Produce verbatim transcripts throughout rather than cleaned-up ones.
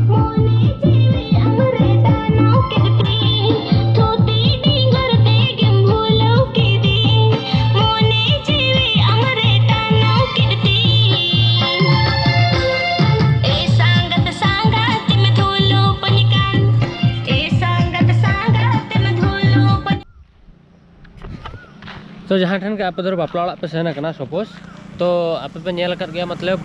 ᱢᱚᱱᱮ ᱡᱤᱣᱤ ᱟᱢᱨᱮ ᱴᱟᱱᱟᱣ ᱠᱮᱫ ᱛᱤᱧ, ᱛᱷᱩᱛᱤ ᱰᱤᱸᱜᱚᱨ ᱛᱮᱜᱮᱢ ᱵᱷᱩᱞᱟᱹᱣ ᱠᱤᱫᱤᱧ᱾ ᱢᱚᱱᱮ ᱡᱤᱣᱤ ᱟᱢᱨᱮ ᱴᱟᱱᱟᱣ ᱠᱮᱫ ᱛᱤᱧ᱾ ᱮ ᱥᱟᱸᱜᱟᱛ ᱥᱟᱸᱜᱟᱛ ᱛᱮᱢ ᱫᱷᱩᱞᱟᱹᱣ ᱯᱟᱹᱧ ᱠᱟᱱ, ᱮ ᱥᱟᱸᱜᱟᱛ ᱥᱟᱸᱜᱟᱛ ᱛᱮᱢ ᱫᱷᱩᱞᱟᱹᱣ ᱯᱟᱹᱧ᱾ ᱛᱚ ᱡᱟᱦᱟᱸ ᱴᱷᱮᱱ ᱜᱮ ᱟᱯᱮ ᱫᱚ ᱵᱟᱯᱞᱟ ᱚᱲᱟᱜ ᱯᱮ ᱥᱮᱱ ᱟᱠᱟᱱᱟ, ᱥᱟᱯᱳᱡᱽ, ᱛᱚ ᱟᱯᱮ ᱯᱮ ᱧᱮᱞ ᱟᱠᱟᱫ ᱜᱮᱭᱟ, ᱢᱚᱛᱞᱚᱵ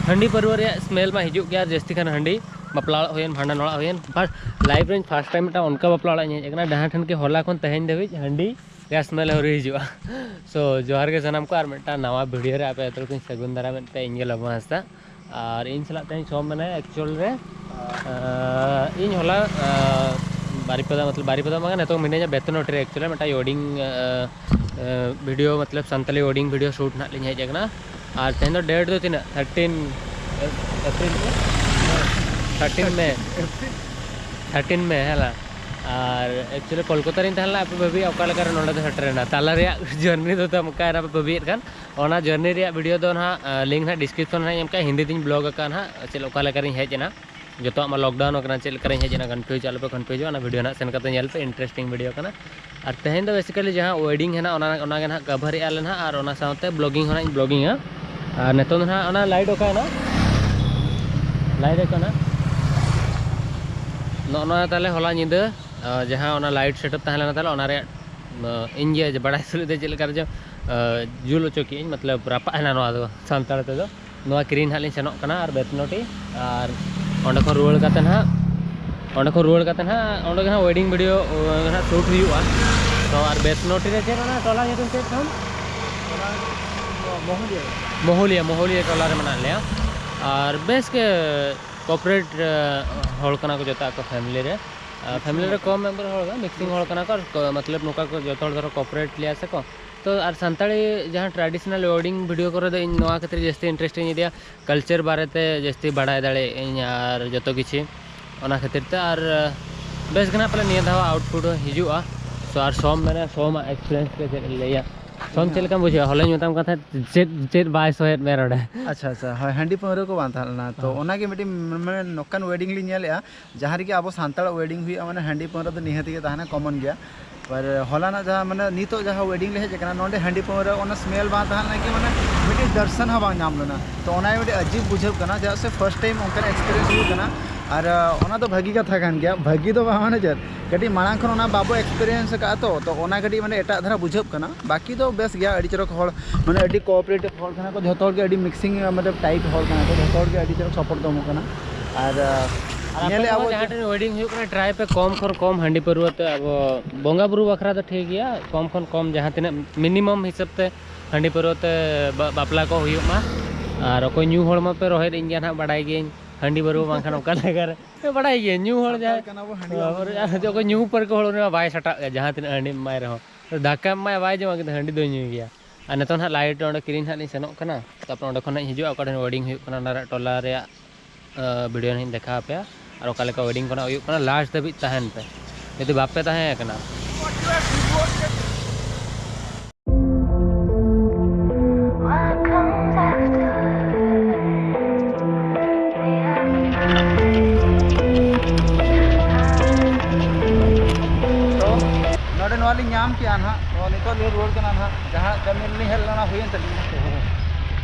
ᱦᱟᱺᱰᱤ ᱯᱟᱹᱨᱣᱟᱹ ᱨᱮᱭᱟᱜ ᱥᱢᱮᱞ ᱢᱟ ᱦᱤᱡᱩᱜ ᱜᱮᱭᱟ, ᱡᱟᱹᱥᱛᱤ ᱠᱷᱟᱱ ᱦᱟᱺᱰᱤ, ᱵᱟᱯᱞᱟ ᱚᱲᱟᱜ ᱦᱩᱭᱮᱱ, ᱵᱷᱟᱸᱰᱟᱱ ᱚᱲᱟᱜ ᱦᱩᱭᱮᱱ, ᱵᱟᱴ ᱞᱟᱭᱤᱯᱷ ᱨᱮᱧ ᱯᱷᱟᱥᱴ ᱴᱟᱭᱤᱢ ᱢᱤᱫᱴᱟᱝ ᱚᱱᱠᱟ ᱵᱟᱯᱞᱟ ᱚᱲᱟᱜ ᱤᱧ ᱦᱮᱡ ᱟᱠᱟᱱᱟ, ᱡᱟᱦᱟᱸ ᱴᱷᱮᱱ ᱜᱮ ᱦᱚᱞᱟ ᱠᱷᱚᱱ ᱛᱮᱦᱮᱧ ᱫᱷᱟᱹᱵᱤᱡ ᱦᱟᱺᱰᱤ ᱨᱮᱭᱟᱜ ᱥᱢᱮᱞ ᱟᱹᱣᱨᱤ ᱦᱤᱡᱩᱜᱼᱟ᱾ ᱥᱳ ᱡᱚᱦᱟᱨ ᱜᱮ ᱥᱟᱱᱟᱢ ᱠᱚ, ᱟᱨ ᱢᱤᱫᱴᱟᱝ ᱱᱟᱣᱟ ᱵᱷᱤᱰᱤᱭᱳ ᱨᱮ ᱟᱯᱮ ᱡᱚᱛᱚ ᱠᱚᱧ ᱥᱟᱹᱜᱩᱱ ᱫᱟᱨᱟᱢᱮᱫ ᱯᱮ, ᱤᱧ ᱜᱮ ᱞᱚᱵᱚ ᱦᱟᱸᱥᱫᱟ᱾ ᱟᱨ ᱤᱧ ᱥᱟᱞᱟᱜ ᱛᱮᱦᱮᱧ ᱥᱚᱢ ᱢᱮᱱᱟᱭᱟ ᱮᱠᱪᱩᱭᱮᱞ ᱨᱮ᱾ ᱟᱨ ᱤᱧ ᱦᱚᱞᱟ, ᱟᱨ ᱵᱟᱨᱤᱯᱟᱫᱟ, ᱢᱚᱛᱞᱚᱵ ᱵᱟᱨᱤᱯᱟᱫᱟ ᱵᱟᱝ, ᱱᱤᱛᱚᱜ ᱢᱤᱱᱟᱹᱧᱟ ᱵᱮᱛᱱᱚᱴᱤ ᱨᱮ᱾ ᱮᱠᱪᱩᱭᱮᱞᱤ ᱢᱤᱫᱴᱟᱝ ᱳᱭᱮᱰᱤᱝ, ᱟᱨ, ᱟᱨ, ᱵᱷᱤᱰᱤᱭᱳ, ᱢᱚᱛᱞᱚᱵ ᱥᱟᱱᱛᱟᱞᱤ ᱳᱭᱮᱰᱤᱝ ᱵᱷᱤᱰᱤᱭᱳ ᱥᱩᱴ ᱱᱟᱦᱟᱜ ᱞᱤᱧ ᱦᱮᱡ ᱟᱠᱟᱱᱟ᱾ ᱟᱨ ᱛᱮᱦᱮᱧ ᱫᱚ ᱰᱮᱴ ᱫᱚ ᱛᱤᱱᱟᱹᱜ? ᱛᱷᱟᱨᱴᱤᱱ, ᱮᱯᱨᱤᱞ ᱠᱚ? ᱛᱷᱟᱨᱴᱤᱱ ᱢᱮ᱾ ᱛᱷᱟᱨᱴᱤᱱ ᱢᱮ, ᱦᱮᱸ ᱞᱟ᱾ ᱟᱨ ᱮᱠᱪᱩᱭᱮᱞᱤ ᱠᱳᱞᱠᱟᱛᱟ ᱨᱤᱧ ᱛᱟᱦᱮᱸ ᱞᱮᱱᱟ, ᱟᱯᱮ ᱵᱷᱟᱹᱵᱤᱭᱟ ᱚᱠᱟ ᱞᱮᱠᱟ ᱨᱮ ᱱᱚᱸᱰᱮ ᱫᱚ ᱥᱮᱴᱮᱨᱮᱱᱟ᱾ ᱛᱟᱞᱟ ᱨᱮᱭᱟᱜ ᱡᱟᱨᱱᱤ ᱫᱚ ᱛᱟᱢ ᱚᱠᱟᱭᱮᱱᱟ ᱯᱮ ᱵᱷᱟᱹᱵᱤᱭᱮᱫ ᱠᱟᱱ, ᱚᱱᱟ ᱡᱟᱨᱱᱤ ᱨᱮᱭᱟᱜ ᱵᱷᱤᱰᱤᱭᱳ ᱫᱚ ᱱᱟᱦᱟᱜ, ᱟᱨ, ᱞᱤᱝᱠ ᱱᱟᱦᱟᱜ ᱰᱤᱥᱠᱨᱤᱯᱥᱚᱱ ᱨᱮ ᱱᱟᱦᱟᱜ ᱤᱧ ᱮᱢ ᱠᱟᱜᱼᱟ, ᱦᱤᱱᱫᱤ ᱛᱤᱧ ᱵᱞᱚᱜ ᱟᱠᱟᱫᱼᱟ ᱱᱟᱦᱟᱜ, ᱪᱮᱫ, ᱚᱠᱟ ᱞᱮᱠᱟ ᱨᱤᱧ ᱦᱮᱡ ᱮᱱᱟ᱾ ᱡᱚᱛᱚᱣᱟᱜ ᱢᱟ ᱞᱚᱠᱰᱟᱣᱩᱱ ᱟᱠᱟᱱᱟ, ᱪᱮᱫ ᱞᱮᱠᱟ ᱨᱤᱧ ᱦᱮᱡ ᱮᱱᱟ, ᱠᱚᱱᱯᱷᱤᱭᱩᱡᱽ ᱟᱞᱚ ᱯᱮ ᱠᱚᱱᱯᱷᱤᱭᱩᱡᱚᱜᱼᱟ, ᱚᱱᱟ ᱵᱷᱤᱰᱤᱭᱳ ᱱᱟᱦᱟᱜ ᱥᱮᱱ ᱠᱟᱛᱮ ᱧᱮᱞ ᱯᱮ, ᱤᱱᱴᱟᱨᱮᱥᱴᱤᱝ ᱵᱷᱤᱰᱤᱭᱳ ᱠᱟᱱᱟ᱾ ᱟᱨ ᱛᱮᱦᱮᱧ ᱫᱚ ᱵᱮᱥᱤᱠᱟᱞᱤ ᱡᱟᱦᱟᱸ ᱳᱭᱮᱰᱤᱝ ᱦᱮᱱᱟᱜ, ᱚᱱᱟ, ᱚᱱᱟ ᱜᱮ ᱱᱟᱦᱟᱜ ᱠᱟᱵᱷᱟᱨᱮᱜᱼᱟ ᱞᱮ ᱱᱟᱦᱟᱜ, ᱟᱨ ᱚᱱᱟ ᱥᱟᱶᱛᱮ ᱵᱞᱚᱜᱤᱝ ᱦᱚᱸ ᱱᱟᱦᱟᱜ ᱤᱧ ᱵᱞᱚᱜᱤᱝᱟ᱾ ᱟᱨ ᱱᱤᱛᱚᱝ ᱫᱚ ᱱᱟᱦᱟᱜ ᱚᱱᱟ ᱞᱟᱭᱤᱴ ᱚᱠᱟᱭᱮᱱᱟ? ᱞᱟᱭᱤᱴ ᱚᱠᱟᱭᱮᱱᱟ? ᱱᱚᱜᱼᱚ ᱱᱚᱣᱟ ᱛᱟᱦᱞᱮ ᱦᱚᱞᱟ ᱧᱤᱫᱟᱹ, ᱟᱨ, ᱡᱟᱦᱟᱸ ᱚᱱᱟ ᱞᱟᱭᱤᱴ ᱥᱮᱴᱟᱯ ᱛᱟᱦᱮᱸ ᱞᱮᱱᱟ ᱛᱟᱦᱞᱮ, ᱚᱱᱟ ᱨᱮᱭᱟᱜ, ᱟᱨ, ᱤᱧ ᱜᱮ ᱵᱟᱲᱟᱭ ᱦᱚᱪᱚ ᱞᱮᱫᱟ ᱪᱮᱫ ᱞᱮᱠᱟ ᱨᱮ ᱪᱚ, ᱟᱨ, ᱡᱩᱞ ᱦᱚᱪᱚ ᱠᱮᱜᱼᱟᱹᱧ, ᱢᱚᱛᱞᱚᱵ ᱨᱟᱯᱟᱜ ᱮᱱᱟ ᱱᱚᱣᱟ ᱫᱚ ᱥᱟᱱᱛᱟᱲ ᱛᱮᱫᱚ᱾ ᱱᱚᱣᱟ ᱠᱤᱨᱤᱧ ᱱᱟᱦᱟᱜ ᱞᱤᱧ ᱥᱮᱱᱚᱜ ᱠᱟᱱᱟ ᱟᱨ ᱵᱮᱛᱱᱚᱴᱤ, ᱟᱨ ᱚᱸᱰᱮ ᱠᱷᱚᱱ ᱨᱩᱣᱟᱹᱲ ᱠᱟᱛᱮ ᱱᱟᱦᱟᱜ, ᱚᱸᱰᱮ ᱠᱷᱚᱱ ᱨᱩᱣᱟᱹᱲ ᱠᱟᱛᱮ ᱱᱟᱦᱟᱜ ᱚᱸᱰᱮ ᱜᱮ ᱱᱟᱦᱟᱜ ᱳᱭᱮᱰᱤᱝ ᱵᱷᱤᱰᱤᱭᱳ, ᱚ, ᱱᱟᱦᱟᱜ ᱥᱩᱴ ᱦᱩᱭᱩᱜᱼᱟ᱾ ᱛᱚ ᱟᱨ ᱵᱮᱛᱱᱚᱴᱤ ᱨᱮ ᱪᱮᱫ ᱚᱱᱟ ᱴᱚᱞᱟ ᱧᱩᱛᱩᱢ ᱪᱮᱫ ᱠᱟᱱ? ᱢᱚᱦᱩᱞᱤᱭᱟ᱾ ᱢᱚᱦᱩᱞᱤᱭᱟ, ᱢᱚᱦᱩᱞᱤᱭᱟ ᱴᱚᱞᱟ ᱨᱮ ᱢᱮᱱᱟᱜ ᱞᱮᱭᱟ᱾ ᱟᱨ ᱵᱮᱥ ᱜᱮ ᱠᱚᱯᱨᱮᱴ, ᱮ, ᱦᱚᱲ ᱠᱟᱱᱟ ᱠᱚ ᱡᱚᱛᱚ ᱟᱠᱚ ᱯᱷᱮᱢᱤᱞᱤ ᱨᱮ᱾ ᱟᱨ ᱯᱷᱮᱢᱤᱞᱤ ᱨᱮ ᱠᱚᱢ ᱢᱮᱢᱵᱟᱨ ᱦᱚᱲ ᱠᱟᱱᱟ, ᱢᱤᱠᱥᱤᱝ ᱦᱚᱲ ᱠᱟᱱᱟ ᱠᱚ, ᱟᱨ ᱠᱚ, ᱢᱚᱛᱞᱚᱵ ᱱᱚᱝᱠᱟ ᱠᱚ ᱡᱚᱛᱚ ᱦᱚᱲ ᱫᱷᱚᱨᱚ ᱠᱚᱯᱨᱮᱴ ᱞᱮᱭᱟ ᱥᱮ ᱠᱚ᱾ ᱛᱚ ᱟᱨ ᱥᱟᱱᱛᱟᱲᱤ ᱡᱟᱦᱟᱸ ᱴᱨᱟᱰᱤᱥᱚᱱᱟᱞ ᱳᱭᱮᱰᱤᱝ ᱵᱷᱤᱰᱤᱭᱳ ᱠᱚᱨᱮ ᱫᱚ ᱤᱧ ᱱᱚᱣᱟ ᱠᱷᱟᱹᱛᱤᱨ ᱡᱟᱹᱥᱛᱤ ᱤᱱᱴᱟᱨᱮᱥᱴ ᱤᱧ ᱤᱫᱤᱭᱟ, ᱠᱟᱞᱪᱟᱨ ᱵᱟᱨᱮᱛᱮ ᱡᱟᱹᱥᱛᱤ ᱵᱟᱲᱟᱭ ᱫᱟᱲᱮᱭᱟᱜ ᱟᱹᱧ ᱟᱨ ᱡᱚᱛᱚ ᱠᱤᱪᱷᱩ᱾ ᱚᱱᱟ ᱠᱷᱟᱹᱛᱤᱨ ᱛᱮ ᱟᱨ ᱵᱮᱥ ᱜᱮ ᱱᱟᱦᱟᱜ ᱯᱟᱞᱮ ᱱᱤᱭᱟᱹ ᱫᱷᱟᱣ ᱟᱣᱩᱴᱯᱩᱴ ᱦᱚᱸ ᱦᱤᱡᱩᱜᱼᱟ᱾ ᱛᱚ ᱟᱨ ᱥᱳᱢ ᱢᱮᱱᱟ, ᱥᱳᱢᱟᱜ ᱮᱠᱥᱯᱤᱨᱤᱭᱮᱱᱥ ᱜᱮ ᱪᱮᱫ ᱮ ᱞᱟᱹᱭᱟ? ᱥᱚᱱ, ᱪᱮᱫ ᱞᱮᱠᱟᱢ ᱵᱩᱡᱷᱟᱹᱣᱟ? ᱦᱚᱞᱟᱧ ᱢᱮᱛᱟᱢ ᱠᱟᱱ ᱛᱟᱦᱮᱸᱫ, ᱪᱮᱫ ᱪᱮᱫ ᱵᱟᱭ ᱥᱚᱭᱮᱫ ᱢᱮ ᱱᱚᱰᱮ? ᱟᱪᱪᱷᱟ, ᱟᱪᱪᱷᱟ, ᱦᱳᱭ, ᱦᱟᱺᱰᱤ ᱯᱟᱹᱣᱨᱟᱹ ᱠᱚ ᱵᱟᱝ ᱛᱟᱦᱮᱸ ᱞᱮᱱᱟ᱾ ᱛᱚ, ᱦᱮᱸ᱾ ᱚᱱᱟᱜᱮ ᱢᱤᱫᱴᱤᱡ, ᱢᱟᱱᱮ, ᱱᱚᱝᱠᱟᱱ ᱣᱮᱰᱤᱝ ᱞᱤᱧ ᱧᱮᱞᱮᱜᱼᱟ, ᱡᱟᱦᱟᱸ ᱨᱮᱜᱮ ᱟᱵᱚ ᱥᱟᱱᱛᱟᱲᱟᱜ ᱣᱮᱰᱤᱝ ᱦᱩᱭᱩᱜᱼᱟ, ᱢᱟᱱᱮ, ᱦᱟᱺᱰᱤ ᱯᱟᱹᱣᱨᱟᱹ ᱫᱚ ᱱᱤᱦᱟᱹᱛ ᱜᱮ ᱛᱟᱦᱮᱱᱟ, ᱠᱚᱢᱚᱱ ᱜᱮᱭᱟ᱾ ᱟᱨ ᱦᱚᱞᱟᱱᱟᱜ ᱡᱟᱦᱟᱸ, ᱢᱟᱱᱮ, ᱱᱤᱛᱚᱜ ᱡᱟᱦᱟᱸ ᱣᱮᱰᱤᱝ ᱞᱮ ᱦᱮᱡ ᱟᱠᱟᱱᱟ, ᱱᱚᱰᱮ ᱦᱟᱺᱰᱤ ᱯᱟᱹᱣᱨᱟᱹ ᱚᱱᱟ ᱥᱢᱮᱞ ᱵᱟᱝ ᱛᱟᱦᱮᱸ ᱞᱮᱱᱟ ᱠᱤ, ᱢᱟᱱᱮ, ᱢᱤᱫᱴᱤᱡ ᱫᱟᱨᱥᱟᱱ ᱦᱚᱸ ᱵᱟᱝ ᱧᱟᱢ ᱞᱮᱱᱟ᱾ ᱛᱚ, ᱚᱱᱟ ᱢᱤᱫᱴᱤᱡ ᱟᱡᱤᱵ ᱵᱩᱡᱷᱟᱹᱜ ᱠᱟᱱᱟ, ᱪᱮᱫᱟᱜ ᱥᱮ ᱯᱷᱟᱥᱴ ᱴᱟᱭᱤᱢ ᱚᱱᱠᱟᱱᱟᱜ ᱮᱠᱥᱯᱤᱨᱤᱭᱮᱱᱥ ᱦᱩᱭᱩᱜ ᱠᱟᱱᱟ᱾ ᱟᱨ, ᱟᱸ, ᱚᱱᱟ ᱫᱚ ᱵᱷᱟᱹᱜᱤ ᱠᱟᱛᱷᱟ ᱠᱟᱱ ᱜᱮᱭᱟ, ᱵᱷᱟᱹᱜᱤ ᱫᱚ ᱵᱟᱝ, ᱢᱟᱱᱮ, ᱪᱮᱫ, ᱠᱟᱹᱴᱤᱡ ᱢᱟᱲᱟᱝ ᱠᱷᱚᱱ ᱚᱱᱟ ᱵᱟᱵᱚ ᱮᱠᱥᱯᱤᱨᱤᱭᱮᱱᱥ ᱟᱠᱟᱫᱼᱟ ᱛᱚ, ᱛᱚ, ᱚᱱᱟ ᱠᱟᱹᱴᱤᱡ, ᱢᱟᱱᱮ, ᱮᱴᱟᱜ ᱫᱷᱟᱨᱟ ᱵᱩᱡᱷᱟᱹᱜ ᱠᱟᱱᱟ᱾ ᱵᱟᱹᱠᱤ ᱫᱚ ᱵᱮᱥ ᱜᱮᱭᱟ, ᱟᱹᱰᱤ ᱪᱚᱨᱚᱠ ᱦᱚᱲ, ᱢᱟᱱᱮ, ᱟᱹᱰᱤ ᱠᱳᱚᱯᱟᱨᱮᱴᱤᱵᱷ ᱦᱚᱲ ᱠᱟᱱᱟ ᱠᱚ, ᱡᱷᱚᱛᱚ ᱦᱚᱲ ᱜᱮ ᱟᱹᱰᱤ ᱢᱤᱠᱥᱤᱝ, ᱢᱟᱱᱮ, ᱴᱟᱭᱤᱯ ᱦᱚᱲ ᱠᱟᱱᱟ ᱠᱚ, ᱡᱷᱚᱛᱚ ᱦᱚᱲ ᱜᱮ ᱟᱹᱰᱤ ᱪᱚᱨᱚᱠ ᱥᱟᱯᱳᱨᱴ ᱠᱚ ᱮᱢᱚᱜ ᱠᱟᱱᱟ᱾ ᱟᱨ, ᱟᱨ ᱟᱯᱮ ᱧᱮᱞᱮᱫᱼᱟ ᱦᱚᱸ ᱵᱚ ᱡᱟᱦᱟᱸ ᱴᱷᱮᱱ ᱣᱮᱰᱤᱝ ᱦᱩᱭᱩᱜ ᱠᱟᱱᱟ, ᱴᱨᱟᱭ ᱯᱮ ᱠᱚᱢ ᱠᱷᱚᱱ ᱠᱚᱢ ᱦᱟᱺᱰᱤ ᱯᱟᱹᱨᱣᱟᱹ ᱛᱮ᱾ ᱟᱵᱚ ᱵᱚᱸᱜᱟ ᱵᱩᱨᱩ ᱵᱟᱠᱷᱨᱟ ᱫᱚ ᱴᱷᱤᱠ ᱜᱮᱭᱟ, ᱠᱚᱢ ᱠᱷᱚᱱ ᱠᱚᱢ ᱡᱟᱦᱟᱸ ᱛᱤᱱᱟᱹᱜ ᱢᱤᱱᱤᱢᱟᱢ ᱦᱤᱥᱟᱹᱵ ᱛᱮ ᱦᱟᱺᱰᱤ ᱯᱟᱹᱨᱣᱟᱹ ᱛᱮ ᱵᱟ-, ᱵᱟᱯᱞᱟ ᱠᱚ ᱦᱩᱭᱩᱜ ᱢᱟ᱾ ᱟᱨ ᱚᱠᱚᱭ ᱧᱩ ᱦᱚᱲ ᱢᱟᱯᱮ ᱨᱚᱦᱮᱫ ᱤᱧ ᱜᱮᱭᱟ ᱱᱟᱦᱟᱜ, ᱵᱟᱲᱟᱭ ᱜᱤᱭᱟᱹᱧ, ᱦᱟᱺᱰᱤ ᱯᱟᱹᱨᱣᱟᱹ ᱵᱟᱝᱠᱷᱟᱱ ᱚᱠᱟ ᱞᱮᱠᱟ ᱨᱮ, ᱵᱟᱲᱟᱭ ᱜᱤᱭᱟᱹᱧ, ᱧᱩ ᱦᱚᱲ ᱥᱟᱱᱛᱟᱲ ᱡᱟᱦᱟᱸᱭ, ᱠᱟᱱᱟ ᱵᱚ, ᱦᱟᱺᱰᱤ ᱵᱟᱵᱚᱱ ᱟᱨ ᱧᱩᱭᱟ᱾ ᱚᱠᱚᱭ ᱧᱩ ᱯᱟᱹᱨᱠᱟᱹᱣ ᱦᱚᱲ, ᱩᱱᱤ ᱢᱟ ᱵᱟᱭ ᱥᱟᱴᱟᱜ ᱜᱮᱭᱟ, ᱡᱟᱦᱟᱸ ᱛᱤᱱᱟᱹᱜ ᱦᱟᱺᱰᱤ ᱮᱢᱟᱭ ᱨᱮᱦᱚᱸ᱾ ᱫᱟᱠᱟ ᱮᱢᱟᱭ ᱵᱟᱭ ᱡᱚᱢᱟ, ᱠᱤᱱᱛᱩ ᱦᱟᱺᱰᱤ ᱫᱚᱭ ᱧᱩᱭ ᱜᱮᱭᱟ᱾ ᱟᱨ ᱱᱤᱛᱚᱜ ᱱᱟᱦᱟᱜ ᱞᱟᱭᱤᱴ ᱚᱸᱰᱮ ᱠᱤᱨᱤᱧ ᱱᱟᱦᱟᱜ ᱞᱤᱧ ᱥᱮᱱᱚᱜ ᱠᱟᱱᱟ, ᱛᱟᱨᱯᱚᱨ ᱚᱸᱰᱮ ᱠᱷᱚᱱ ᱱᱟᱦᱟᱜ ᱤᱧ ᱦᱤᱡᱩᱜᱼᱟ, ᱚᱠᱟ ᱴᱷᱮᱱ ᱣᱮᱰᱤᱝ ᱦᱩᱭᱩᱜ ᱠᱟᱱᱟ, ᱚᱱᱟ ᱨᱮᱭᱟᱜ ᱴᱚᱞᱟ ᱨᱮᱭᱟᱜ, ᱟᱸ, ᱵᱷᱤᱰᱤᱭᱳ ᱱᱟᱦᱟᱜ ᱤᱧ ᱫᱮᱠᱷᱟᱣ ᱟᱯᱮᱭᱟ᱾ ᱟᱨ ᱚᱠᱟ ᱞᱮᱠᱟ ᱣᱮᱰᱤᱝ ᱠᱚ ᱱᱟᱦᱟᱜ ᱦᱩᱭᱩᱜ ᱠᱟᱱᱟ, ᱞᱟᱥᱴ ᱫᱷᱟᱹᱵᱤᱡ ᱛᱟᱦᱮᱱ ᱯᱮ, ᱡᱩᱫᱤ ᱵᱟᱯᱮ ᱛᱟᱦᱮᱸ ᱟᱠᱟᱱᱟ᱾ ᱛᱚ, ᱱᱚᱰᱮ ᱱᱚᱣᱟ ᱞᱤᱧ ᱧᱟᱢ ᱠᱮᱜᱼᱟ ᱱᱟᱦᱟᱜ᱾ ᱛᱚ, ᱱᱤᱛᱚᱜ ᱞᱤᱧ ᱨᱩᱣᱟᱹᱲ ᱠᱟᱱᱟ ᱱᱟᱦᱟᱜ᱾ ᱡᱟᱦᱟᱸ ᱠᱟᱹᱢᱤ ᱨᱮᱞᱤᱧ ᱦᱮᱡ ᱞᱮᱱᱟ, ᱦᱩᱭᱮᱱ ᱛᱟᱹᱞᱤᱧᱟ᱾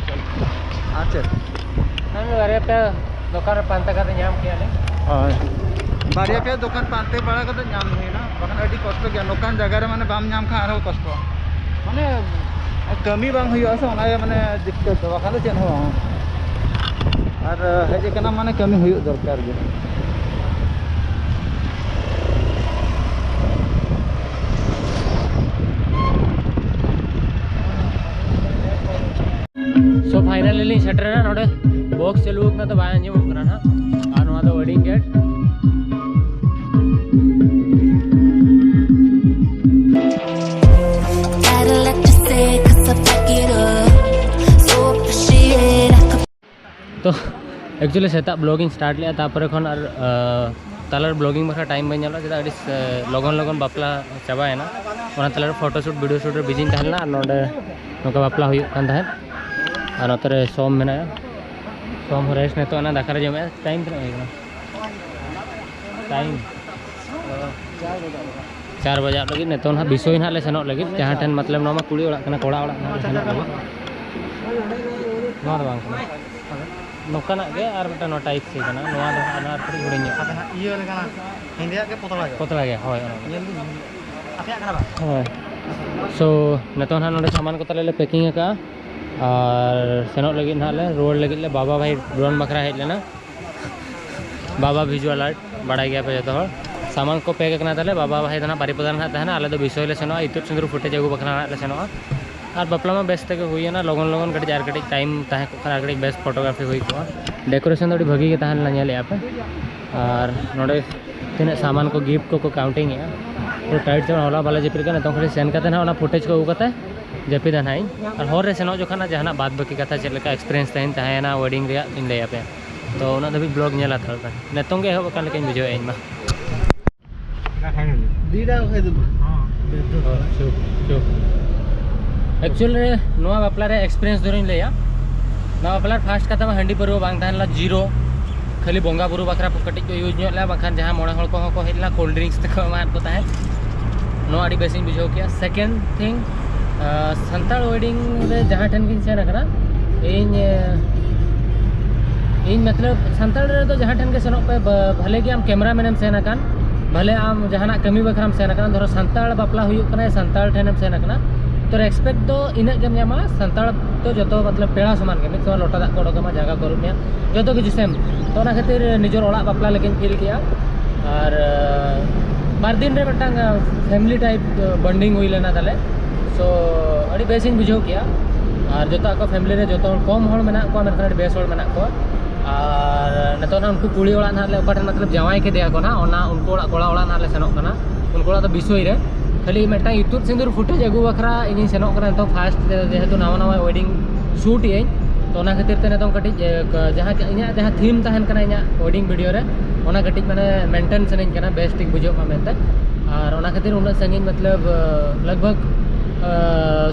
ᱟᱨ ᱪᱮᱫ? ᱟᱨ ᱵᱟᱨᱭᱟ ᱯᱮᱭᱟ ᱫᱚᱠᱟᱱ ᱨᱮ ᱯᱟᱱᱛᱮ ᱠᱟᱛᱮ ᱧᱟᱢ ᱠᱮᱜᱼᱟ ᱞᱤᱧ᱾ ᱦᱳᱭ᱾ ᱵᱟᱨᱭᱟ ᱯᱮᱭᱟ ᱫᱚᱠᱟᱱ ᱯᱟᱱᱛᱮ ᱵᱟᱲᱟ ᱠᱟᱛᱮ ᱧᱟᱢ ᱦᱩᱭᱱᱟ, ᱵᱟᱠᱷᱟᱱ ᱟᱹᱰᱤ ᱠᱚᱥᱴᱚ ᱜᱮᱭᱟ᱾ ᱱᱚᱝᱠᱟᱱ ᱡᱟᱭᱜᱟ ᱨᱮ, ᱢᱟᱱᱮ, ᱵᱟᱢ ᱧᱟᱢ ᱠᱷᱟᱱ ᱟᱨᱦᱚᱸ ᱠᱚᱥᱴᱚ᱾ ᱢᱟᱱᱮ, ᱠᱟᱹᱢᱤ ᱵᱟᱝ ᱦᱩᱭᱩᱜᱼᱟ ᱥᱮ, ᱚᱱᱟ ᱜᱮ, ᱢᱟᱱᱮ, ᱫᱤᱠᱠᱟᱛ ᱫᱚ, ᱵᱟᱠᱷᱟᱱ ᱫᱚ ᱪᱮᱫ ᱦᱚᱸ ᱵᱟᱝ᱾ ᱟᱨ ᱦᱮᱡ ᱟᱠᱟᱱᱟ, ᱢᱟᱱᱮ, ᱠᱟᱹᱢᱤ ᱦᱩᱭᱩᱜ ᱫᱚᱨᱠᱟᱨ ᱜᱮ᱾ So, finally ᱞᱤᱧ ᱥᱮᱴᱮᱨᱮᱱᱟ ᱱᱚᱰᱮ᱾ ᱵᱚᱠᱥ ᱪᱟᱹᱞᱩ ᱟᱠᱟᱱᱟ, ᱛᱚ ᱵᱟᱭ ᱟᱸᱡᱚᱢᱚᱜ ᱠᱟᱱᱟ ᱱᱟᱦᱟᱜ᱾ ᱟᱨ ᱱᱚᱣᱟ ᱫᱚ ᱣᱮᱰᱤᱝ gate. Gotta let you say, 'cause I fuck it up. So appreciate I could ᱛᱚ, ᱮᱠᱪᱩᱭᱮᱞᱤ ᱥᱮᱛᱟᱜ ᱵᱞᱚᱜᱤᱝ ᱥᱴᱟᱨᱴ ᱞᱮᱫᱼᱟ, ᱛᱟᱨᱯᱚᱨᱮ ᱠᱷᱚᱱ ᱟᱨ ᱛᱟᱞᱟᱨᱮ ᱵᱞᱚᱜᱤᱝ ᱵᱟᱠᱷᱨᱟ ᱴᱟᱭᱤᱢ ᱵᱟᱹᱧ ᱧᱟᱢ ᱞᱮᱫᱟ, ᱪᱮᱫᱟᱜ ᱟᱹᱰᱤ ᱞᱚᱜᱚᱱ ᱞᱚᱜᱚᱱ ᱵᱟᱯᱞᱟ ᱪᱟᱵᱟᱭᱮᱱᱟ᱾ ᱚᱱᱟ ᱛᱟᱞᱟᱨᱮ ᱯᱷᱳᱴᱳ ᱥᱩᱴ, ᱵᱷᱤᱰᱤᱭᱳ ᱥᱩᱴ ᱨᱮ ᱵᱤᱡᱤᱧ ᱛᱟᱦᱮᱸ ᱞᱮᱱᱟ᱾ ᱟᱨ ᱱᱚᱰᱮ ᱱᱚᱝᱠᱟ ᱵᱟᱯᱞᱟ ᱦᱩᱭᱩᱜ ᱠᱟᱱ ᱛᱟᱦᱮᱸᱫ᱾ ᱟᱨ ᱱᱚᱛᱮ ᱨᱮ ᱥᱚᱢ ᱢᱮᱱᱟᱭᱟ, ᱥᱚᱢ ᱦᱚᱸ ᱨᱮᱥᱴ ᱱᱤᱛᱚᱜ ᱚᱱᱟ ᱫᱟᱠᱟ ᱨᱮ ᱡᱚᱢᱮᱫᱼᱟ᱾ ᱴᱟᱭᱤᱢ ᱛᱤᱱᱟᱹᱜ ᱦᱩᱭ ᱠᱟᱱᱟ? ᱴᱟᱭᱤᱢ ᱪᱟᱨ ᱵᱟᱡᱟᱜ ᱞᱟᱹᱜᱤᱫ᱾ ᱱᱤᱛᱚᱜ ᱱᱟᱦᱟᱜ ᱵᱤᱥᱚᱭ ᱱᱟᱦᱟᱜ ᱞᱮ ᱥᱮᱱᱚᱜ ᱞᱟᱹᱜᱤᱫ, ᱡᱟᱦᱟᱸ ᱴᱷᱮᱱ ᱢᱚᱛᱞᱚᱵ ᱱᱚᱣᱟ ᱢᱟ ᱠᱩᱲᱤ ᱚᱲᱟᱜ ᱠᱟᱱᱟ, ᱠᱚᱲᱟ ᱚᱲᱟᱜ ᱱᱟᱦᱟᱜ ᱞᱮ ᱥᱮᱱᱚᱜ ᱞᱟᱹᱜᱤᱫ᱾ ᱱᱚᱣᱟ ᱫᱚ ᱵᱟᱝ ᱠᱟᱱᱟ, ᱱᱚᱝᱠᱟᱱᱟᱜ ᱜᱮ ᱟᱨ ᱢᱤᱫᱴᱟᱝ ᱱᱚᱣᱟ ᱴᱟᱭᱤᱯ ᱥᱮ ᱠᱟᱱᱟ᱾ ᱱᱚᱣᱟ ᱫᱚ ᱦᱟᱸᱜ ᱟᱨ ᱠᱟᱹᱴᱤᱡ ᱦᱩᱰᱤᱧ ᱧᱚᱜ᱾ ᱟᱫᱚ ᱦᱟᱸᱜ ᱤᱭᱟᱹ ᱞᱮᱠᱟᱱᱟᱜ ᱦᱮᱸᱫᱮᱭᱟᱜ ᱜᱮ ᱯᱚᱛᱞᱟ ᱜᱮ᱾ ᱯᱚᱛᱞᱟ ᱜᱮ, ᱦᱳᱭ, ᱚᱱᱟ ᱧᱮᱞ ᱫᱚ ᱧᱮᱞ ᱦᱩᱭᱩᱜᱼᱟ᱾ ᱟᱯᱮᱭᱟᱜ ᱠᱟᱱᱟ ᱵᱟᱝ? ᱦᱳᱭ᱾ ᱥᱳ ᱱᱤᱛᱚᱜ ᱱᱟᱦᱟᱜ ᱱᱚᱰᱮ ᱥᱟᱢᱟᱱ ᱠᱚ ᱛᱟᱞᱮ ᱞᱮ ᱯᱮᱠᱤᱝ ᱟᱠᱟᱫᱼᱟ ᱟᱨ ᱥᱮᱱᱚᱜ ᱞᱟᱹᱜᱤᱫ ᱱᱟᱦᱟᱜ ᱞᱮ ᱨᱩᱣᱟᱹᱲ ᱞᱟᱹᱜᱤᱫ ᱞᱮ᱾ ᱵᱟᱵᱟ ᱵᱷᱟᱭ ᱰᱨᱳᱱ ᱵᱟᱠᱷᱨᱟ ᱦᱮᱡ ᱞᱮᱱᱟ᱾ ᱵᱟᱵᱟ ᱵᱷᱤᱡᱩᱣᱟᱞ ᱟᱨᱴ, ᱵᱟᱲᱟᱭ ᱜᱮᱭᱟ ᱯᱮ ᱡᱚᱛᱚ ᱦᱚᱲ᱾ ᱥᱟᱢᱟᱱ ᱠᱚ ᱯᱮᱠ ᱟᱠᱟᱱᱟ ᱛᱟᱦᱞᱮ᱾ ᱵᱟᱵᱟ ᱵᱷᱟᱭ ᱫᱚ ᱱᱟᱦᱟᱜ ᱵᱟᱨᱤᱯᱟᱫᱟ ᱱᱟᱦᱟᱜ ᱛᱟᱦᱮᱱᱟ, ᱟᱞᱮ ᱫᱚ ᱵᱤᱥᱚᱭ ᱞᱮ ᱥᱮᱱᱚᱜᱼᱟ, ᱤᱛᱩᱫ ᱥᱤᱸᱫᱩᱨ ᱯᱷᱩᱴᱮᱡᱽ ᱟᱹᱜᱩ ᱵᱟᱠᱷᱨᱟ ᱱᱟᱦᱟᱜ ᱞᱮ ᱥᱮᱱᱚᱜᱼᱟ᱾ ᱟᱨ ᱵᱟᱯᱞᱟ ᱢᱟ ᱵᱮᱥ ᱛᱮᱜᱮ ᱦᱩᱭᱮᱱᱟ, ᱞᱚᱜᱚᱱ ᱞᱚᱜᱚᱱ ᱠᱟᱹᱴᱤᱡ ᱟᱨ ᱠᱟᱹᱴᱤᱡ ᱴᱟᱭᱤᱢ ᱛᱟᱦᱮᱸ ᱠᱚᱜ ᱠᱷᱟᱱ ᱟᱨ ᱠᱟᱹᱴᱤᱡ ᱵᱮᱥ ᱯᱷᱳᱴᱳᱜᱨᱟᱯᱷᱤ ᱦᱩᱭ ᱠᱚᱜᱼᱟ᱾ ᱰᱮᱠᱳᱨᱮᱥᱚᱱ ᱫᱚ ᱟᱹᱰᱤ ᱵᱷᱟᱹᱜᱤ ᱜᱮ ᱛᱟᱦᱮᱸ ᱞᱮᱱᱟ, ᱧᱮᱞᱮᱫᱼᱟ ᱯᱮ᱾ ᱟᱨ ᱱᱚᱰᱮ ᱛᱤᱱᱟᱹᱜ ᱥᱟᱢᱟᱱ ᱠᱚ, ᱜᱤᱯᱷᱴ ᱠᱚᱠᱚ ᱠᱟᱣᱩᱱᱴᱤᱝ ᱮᱫᱼᱟ᱾ ᱯᱩᱨᱟᱹ ᱴᱟᱭᱤᱴ ᱪᱟᱵᱟ, ᱦᱚᱞᱟ ᱵᱟᱞᱮ ᱡᱟᱹᱯᱤᱫ ᱠᱟᱱᱟ᱾ ᱱᱤᱛᱚᱝ ᱠᱷᱟᱹᱞᱤ ᱥᱮᱱ ᱠᱟᱛᱮ ᱱᱟᱦᱟᱜ ᱚᱱᱟ ᱯᱷᱩᱴᱮᱡᱽ ᱠᱚ ᱟᱹᱜᱩ ᱠᱟᱛᱮ ᱡᱟᱹᱯᱤᱫᱟ ᱱᱟᱦᱟᱜ ᱤᱧ᱾ ᱟᱨ ᱦᱚᱨ ᱨᱮ ᱥᱮᱱᱚᱜ ᱡᱚᱠᱷᱚᱱ ᱱᱟᱦᱟᱜ ᱡᱟᱦᱟᱱᱟᱜ ᱵᱟᱫ ᱵᱟᱹᱠᱤ ᱠᱟᱛᱷᱟ, ᱪᱮᱫ ᱞᱮᱠᱟ ᱮᱠᱥᱯᱤᱨᱤᱭᱮᱱᱥ ᱛᱟᱦᱮᱸᱭᱮᱱᱟ ᱛᱟᱦᱮᱸᱭᱮᱱᱟ ᱣᱮᱰᱤᱝ ᱨᱮᱭᱟᱜ, ᱤᱧ ᱞᱟᱹᱭ ᱟᱯᱮᱭᱟ᱾ ᱛᱚ ᱩᱱᱟᱹᱜ ᱫᱷᱟᱹᱵᱤᱡ ᱵᱞᱚᱜ ᱧᱮᱞ ᱦᱟᱛᱟᱲ ᱯᱮ᱾ ᱱᱤᱛᱚᱝ ᱜᱮ ᱮᱦᱚᱵ ᱟᱠᱟᱱ ᱞᱮᱠᱟᱧ ᱵᱩᱡᱷᱟᱹᱣᱮᱫᱼᱟ ᱤᱧ ᱢᱟ᱾ ᱫᱩ ᱴᱟᱠᱟ ᱠᱷᱟᱡ ᱫᱚ ᱵᱟᱝ᱾ ᱦᱚᱸ᱾ ᱪᱩᱯ, ᱪᱩᱯ᱾ ᱮᱠᱪᱩᱭᱮᱞ ᱨᱮ ᱱᱚᱣᱟ ᱵᱟᱯᱞᱟ ᱨᱮ ᱮᱠᱥᱯᱤᱨᱤᱭᱮᱱᱥ ᱫᱷᱚᱨᱮᱧ ᱞᱟᱹᱭᱟ᱾ ᱱᱚᱣᱟ ᱵᱟᱯᱞᱟ ᱨᱮ ᱯᱷᱟᱥᱴ ᱠᱟᱛᱷᱟ ᱢᱟ ᱦᱟᱺᱰᱤ ᱯᱟᱹᱨᱣᱟᱹ ᱵᱟᱝ ᱛᱟᱦᱮᱸ ᱞᱮᱱᱟ, ᱡᱤᱨᱳ᱾ ᱠᱷᱟᱹᱞᱤ ᱵᱚᱸᱜᱟ ᱵᱩᱨᱩ ᱵᱟᱠᱷᱨᱟ ᱠᱚ ᱠᱟᱹᱴᱤᱡ ᱠᱚ ᱤᱭᱩᱡᱽ ᱧᱚᱜ ᱞᱮᱫᱟ, ᱵᱟᱝᱠᱷᱟᱱ ᱡᱟᱦᱟᱸ ᱢᱚᱬᱮ ᱦᱚᱲ ᱠᱚᱦᱚᱸ ᱠᱚ ᱦᱮᱡ ᱞᱮᱱᱟ, ᱠᱳᱞᱰ ᱰᱨᱤᱝᱠᱥ ᱛᱮᱠᱚ ᱮᱢᱟᱫ ᱠᱚ ᱛᱟᱦᱮᱸᱫ᱾ ᱱᱚᱣᱟ ᱟᱹᱰᱤ ᱵᱮᱥᱤᱧ ᱵᱩᱡᱷᱟᱹᱣ ᱠᱮᱜᱼᱟ᱾ ᱥᱮᱠᱮᱱᱰ ᱛᱷᱤᱝ, ᱥᱟᱱᱛᱟᱲ ᱣᱮᱰᱤᱝ ᱨᱮ ᱡᱟᱦᱟᱸ ᱴᱷᱮᱱ ᱜᱤᱧ ᱥᱮᱱ ᱟᱠᱟᱱᱟ, ᱤᱧ, ᱤᱧ ᱢᱚᱛᱞᱚᱵ ᱥᱟᱱᱛᱟᱲ ᱨᱮᱫᱚ ᱡᱟᱦᱟᱸ ᱴᱷᱮᱱ ᱜᱮ ᱥᱮᱱᱚᱜ ᱯᱮ, ᱵᱷᱟ-, ᱵᱷᱟᱞᱮ ᱜᱮ ᱟᱢ ᱠᱮᱢᱨᱟ ᱢᱮᱱ ᱮᱢ ᱥᱮᱱ ᱟᱠᱟᱱ, ᱵᱷᱟᱞᱮ ᱟᱢ ᱡᱟᱦᱟᱱᱟᱜ ᱠᱟᱹᱢᱤ ᱵᱟᱠᱷᱨᱟᱢ ᱥᱮᱱ ᱟᱠᱟᱱᱟ, ᱫᱷᱚᱨᱚ ᱥᱟᱱᱛᱟᱲ ᱵᱟᱯᱞᱟ ᱦᱩᱭᱩᱜ ᱠᱟᱱᱟ, ᱥᱟᱱᱛᱟᱲ ᱴᱷᱮᱱᱮᱢ ᱥᱮᱱ ᱟᱠᱟᱱᱟ, ᱛᱚ ᱨᱮᱥᱯᱮᱠᱴ ᱫᱚ ᱤᱱᱟᱹᱜ ᱜᱮᱢ ᱧᱟᱢᱟ᱾ ᱥᱟᱱᱛᱟᱲ ᱫᱚ ᱡᱚᱛᱚ ᱢᱚᱛᱞᱚᱵ ᱯᱮᱲᱟ ᱥᱚᱢᱟᱱ ᱜᱮ, ᱢᱤᱫ ᱥᱚᱢᱚᱭ ᱞᱚᱴᱟ ᱫᱟᱜ ᱠᱚ ᱚᱰᱚᱠ ᱟᱢᱟ, ᱡᱟᱸᱜᱟ ᱠᱚ ᱟᱹᱨᱩᱵ ᱢᱮᱭᱟ, ᱡᱚᱛᱚ ᱠᱤᱪᱷᱩ ᱥᱮᱢ᱾ ᱛᱚ ᱚᱱᱟ ᱠᱷᱟᱹᱛᱤᱨ ᱱᱤᱡᱮᱨ ᱚᱲᱟᱜ ᱵᱟᱯᱞᱟ ᱞᱮᱠᱟᱧ ᱯᱷᱤᱞ ᱠᱮᱜᱼᱟ᱾ ᱟᱨ ᱵᱟᱨ ᱫᱤᱱ ᱨᱮ ᱢᱤᱫᱴᱟᱝ ᱯᱷᱮᱢᱤᱞᱤ ᱴᱟᱭᱤᱯ ᱵᱚᱱᱰᱤᱝ ᱦᱩᱭ ᱞᱮᱱᱟ ᱛᱟᱞᱮ᱾ ᱥᱳ ᱟᱹᱰᱤ ᱵᱮᱥᱤᱧ ᱵᱩᱡᱷᱟᱹᱣ ᱠᱮᱜᱼᱟ᱾ ᱟᱨ ᱡᱚᱛᱚ ᱟᱠᱚ ᱯᱷᱮᱢᱤᱞᱤ ᱨᱮ ᱡᱚᱛᱚ ᱦᱚᱲ, ᱠᱚᱢ ᱦᱚᱲ ᱢᱮᱱᱟᱜ ᱠᱚᱣᱟ, ᱢᱮᱱᱠᱷᱟᱱ ᱟᱹᱰᱤ ᱵᱮᱥ ᱦᱚᱲ ᱢᱮᱱᱟᱜ ᱠᱚᱣᱟ᱾ ᱟᱨ ᱱᱤᱛᱚᱜ ᱱᱟᱜ ᱩᱱᱠᱩ ᱠᱩᱲᱤ ᱚᱲᱟᱜ ᱱᱟᱜ ᱞᱮ, ᱚᱠᱟ ᱴᱷᱮᱱ ᱢᱚᱛᱞᱚᱵ ᱡᱟᱶᱟᱭ ᱠᱮᱫᱮᱭᱟ ᱠᱚ ᱱᱟᱜ, ᱚᱱᱟ ᱩᱱᱠᱩ ᱚᱲᱟᱜ, ᱠᱚᱲᱟ ᱚᱲᱟᱜ ᱱᱟᱜ ᱞᱮ ᱥᱮᱱᱚᱜ ᱠᱟᱱᱟ᱾ ᱩᱱᱠᱩ ᱚᱲᱟᱜ ᱫᱚ ᱵᱤᱥᱳᱭ ᱨᱮ᱾ ᱠᱷᱟᱹᱞᱤ ᱢᱤᱫᱴᱟᱝ ᱤᱛᱩᱫ ᱥᱤᱸᱫᱩᱨ ᱯᱷᱩᱴᱮᱡᱽ ᱟᱹᱜᱩ ᱵᱟᱠᱷᱨᱟ ᱤᱧᱤᱧ ᱥᱮᱱᱚᱜ ᱠᱟᱱᱟ ᱱᱤᱛᱚᱜ ᱯᱷᱟᱥᱴ, ᱡᱮᱦᱮᱛᱩ ᱱᱟᱣᱟ ᱱᱟᱣᱟ ᱣᱮᱰᱤᱝ ᱥᱩᱴ ᱮᱜ ᱟᱹᱧ᱾ ᱛᱚ ᱚᱱᱟ ᱠᱷᱟᱹᱛᱤᱨ ᱛᱮ ᱱᱤᱛᱚᱝ ᱠᱟᱹᱴᱤᱡ ᱮ, ᱠ- ᱡᱟᱦᱟᱸ ᱤᱧᱟᱹᱜ ᱡᱟᱦᱟᱸ ᱛᱷᱤᱢ ᱛᱟᱦᱮᱱ ᱠᱟᱱᱟ ᱤᱧᱟᱹᱜ ᱳᱭᱮᱰᱤᱝ ᱵᱷᱤᱰᱤᱭᱳ ᱨᱮ, ᱚᱱᱟ ᱠᱟᱹᱴᱤᱡ ᱢᱟᱱᱮ ᱢᱮᱱᱴᱮᱱ ᱥᱟᱱᱟᱧ ᱠᱟᱱᱟ, ᱵᱮᱥ ᱴᱷᱤᱠ ᱵᱩᱡᱷᱟᱹᱜ ᱢᱟ ᱢᱮᱱᱛᱮ᱾ ᱟᱨ ᱚᱱᱟ ᱠᱷᱟᱹᱛᱤᱨ ᱩᱱᱟᱹᱜ ᱥᱟᱺᱜᱤᱧ ᱢᱚᱛᱞᱚᱵ ᱞᱟᱜᱽ ᱵᱷᱟᱜᱽ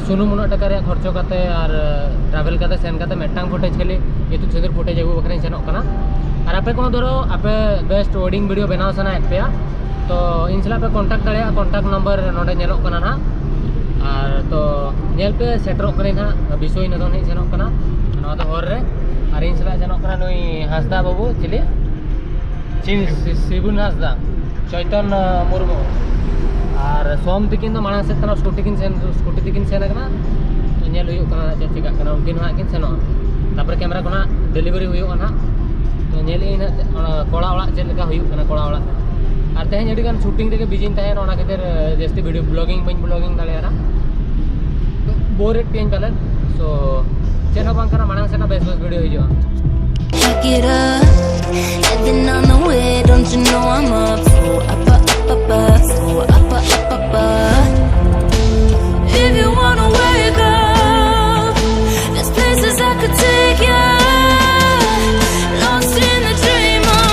ᱥᱩᱱᱩᱢ ᱩᱱᱟᱹᱜ ᱴᱟᱠᱟ ᱨᱮᱭᱟᱜ ᱠᱷᱚᱨᱪᱚ ᱠᱟᱛᱮ ᱟᱨ ᱴᱨᱟᱵᱷᱮᱞ ᱠᱟᱛᱮ ᱥᱮᱱ ᱠᱟᱛᱮ ᱢᱤᱫᱴᱟᱝ ᱯᱷᱩᱴᱮᱡᱽ ᱠᱷᱟᱹᱞᱤ ᱤᱛᱩᱫ ᱥᱤᱸᱫᱩᱨ ᱯᱷᱩᱴᱮᱡᱽ ᱟᱹᱜᱩ ᱵᱟᱠᱷᱨᱟᱧ ᱥᱮᱱᱚᱜ ᱠᱟᱱᱟ᱾ ᱟᱨ ᱟᱯᱮ ᱠᱚᱦᱚᱸ ᱫᱷᱚᱨᱚ ᱟᱯᱮ ᱵᱮᱥᱴ ᱳᱭᱮᱰᱤᱝ ᱵᱷᱤᱰᱤᱭᱳ ᱵᱮᱱᱟᱣ ᱥᱟᱱᱟᱭᱮᱫ ᱯᱮᱭᱟ, ᱛᱚ ᱤᱧ ᱥᱟᱞᱟᱜ ᱯᱮ ᱠᱚᱱᱴᱟᱠᱴ ᱫᱟᱲᱮᱭᱟᱜᱼᱟ᱾ ᱠᱚᱱᱴᱟᱠᱴ ᱱᱟᱢᱵᱟᱨ ᱱᱚᱰᱮ ᱧᱮᱞᱚᱜ ᱠᱟᱱᱟ ᱱᱟᱦᱟᱜ᱾ ᱟᱨ ᱛᱚ ᱧᱮᱞ ᱯᱮ, ᱥᱮᱴᱮᱨᱚᱜ ᱠᱟᱹᱱᱟᱹᱧ ᱱᱟᱦᱟᱜ, ᱵᱤᱥᱚᱭ ᱱᱚᱫᱚᱱ ᱦᱮᱡ ᱥᱮᱱᱚᱜ ᱠᱟᱱᱟ᱾ ᱱᱚᱣᱟ ᱫᱚ ᱦᱚᱨ ᱨᱮ᱾ ᱟᱨ ᱤᱧ ᱥᱟᱞᱟᱜ ᱥᱮᱱᱚᱜ ᱠᱟᱱᱟ ᱱᱩᱭ ᱦᱟᱸᱥᱫᱟ ᱵᱟᱹᱵᱩ, ᱪᱤᱞᱤ? ᱥᱤ- ᱥᱤ- ᱥᱤᱵᱩᱱ ᱦᱟᱸᱥᱫᱟ, ᱪᱚᱭᱛᱚᱱ ᱢᱩᱨᱢᱩ᱾ ᱟᱨ ᱥᱳᱢ ᱛᱤᱠᱤᱱ ᱫᱚ ᱢᱟᱲᱟᱝ ᱥᱮᱫ ᱛᱟᱦᱮᱱᱟ, ᱥᱠᱩᱴᱤ ᱠᱤᱱ ᱥᱮᱱ, ᱥᱠᱩᱴᱤ ᱛᱮᱠᱤᱱ ᱥᱮᱱ ᱟᱠᱟᱱᱟ᱾ ᱛᱚ ᱧᱮᱞ ᱦᱩᱭᱩᱜ ᱠᱟᱱᱟ ᱪᱮᱫ ᱪᱤᱠᱟᱹᱜ ᱠᱟᱱᱟ, ᱩᱱᱠᱤᱱ ᱦᱚᱸ ᱦᱟᱸᱜ ᱠᱤᱱ ᱥᱮᱱᱚᱜᱼᱟ᱾ ᱛᱟᱨᱯᱚᱨᱮ ᱠᱮᱢᱮᱨᱟ ᱠᱷᱚᱱᱟᱜ ᱰᱮᱞᱤᱵᱷᱟᱨᱤ ᱦᱩᱭᱩᱜᱼᱟ ᱱᱟᱦᱟᱜ᱾ ᱛᱚ ᱧᱮᱞ ᱤᱧ ᱱᱟᱦᱟᱜ ᱚᱱᱟ ᱠᱚᱲᱟ ᱚᱲᱟᱜ ᱪᱮᱫ ᱞᱮᱠᱟ ᱦᱩᱭᱩᱜ ᱠᱟᱱᱟ ᱠᱚᱲᱟ ᱚᱲᱟᱜ᱾ ᱟᱨ ᱛᱮᱦᱮᱧ ᱟᱹᱰᱤ ᱜᱟᱱ ᱥᱩᱴᱤᱝ ᱨᱮᱜᱮ ᱵᱤᱡᱤᱧ ᱛᱟᱦᱮᱸᱱᱟ, ᱚᱱᱟ ᱠᱷᱟᱹᱛᱤᱨ ᱡᱟᱹᱥᱛᱤ ᱵᱷᱤᱰᱤᱭᱳ ᱵᱞᱚᱜᱤᱝ ᱵᱟᱹᱧ ᱵᱞᱚᱜᱤᱝ ᱫᱟᱲᱮᱭᱟᱫᱟ᱾ ᱵᱳᱨ ᱮᱫ ᱯᱮᱭᱟᱹᱧ ᱯᱟᱞᱮᱱ᱾ ᱥᱳ ᱪᱮᱫ ᱦᱚᱸ ᱵᱟᱝ ᱠᱟᱱᱟ, ᱢᱟᱲᱟᱝ ᱥᱮᱫ ᱵᱮᱥ ᱵᱮᱥ ᱵᱷᱤᱰᱤᱭᱳ ᱦᱤᱡᱩᱜᱼᱟ᱾ Pick it up, heaven on the way, don't you know I'm up for up, up, up, up, up, for up, up, up, up, up. If you wanna wake up, there's places I could take you. Lost in the dream of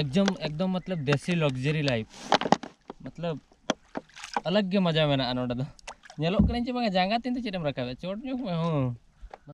एकदम एकदम मतलब देसी luxury life, मतलब अलग ᱜᱮ ᱢᱟᱡᱟ ᱢᱮᱱᱟᱜᱼᱟ ᱱᱚᱰᱮ ᱫᱚ᱾ ᱧᱮᱞᱚᱜ ᱠᱟᱹᱱᱟᱹᱧ ᱪᱮ ᱵᱟᱝᱟ, ᱡᱟᱸᱜᱟ ᱛᱤᱧ ᱫᱚ ᱪᱮᱫ ᱮᱢ ᱨᱟᱠᱟᱵᱮᱫ, ᱪᱚᱴ ᱧᱚᱜ ᱢᱮ᱾ ᱦᱚᱸ,